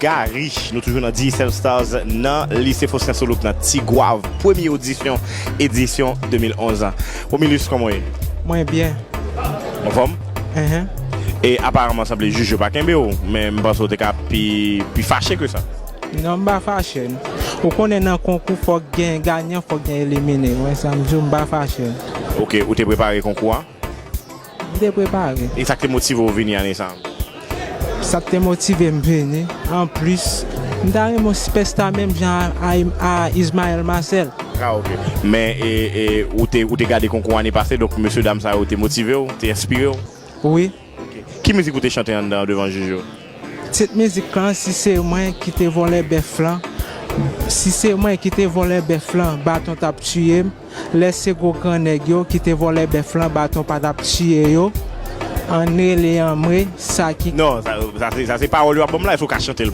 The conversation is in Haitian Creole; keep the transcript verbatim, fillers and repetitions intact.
Gary, nou toujou nan Digicel Stars nan Lise Faustin Soulouque nan Tigwav, premye odisyon, edisyon de mil onz la. Romilus, kòman w ye? Mwen byen. Anfòm? Enhen. E aparaman sanble jij yo pa kenbe w, men m panse w te ka pi, pi fache ke sa. Non, m pa fache. Ou konnen nan konkou fòk gen ganyan, fòk gen elimine. Mwen sa m di w, m pa fache. Ok, ou te prepare konkou a? M te prepare. E sa k te motive w vini ane sa? Sa k te motive m vini. Anplis, m ta renmen yon sipèsta menm jan a, a, a Ismaël Marcel. Ah, ok. Men e, e, ou te, ou te gade konkou ane pase, donk mesye dam sa yo te motive w, te enspire w? Wi. Ki mizik ou te chante anndan devan jij yo? Tit mizik lan, si se mwen ki te vòlè bèf lan, si se mwen ki te vòlè bèf lan, baton t ap tiye m. Lè se gwo gran nèg yo ki te vòlè bèf lan, baton pa t ap tiye yo. Ann rele anmwe, sa ki. Non, sa, sa, se, sa se pawòl yo ap ban m la, èske w ka chante l?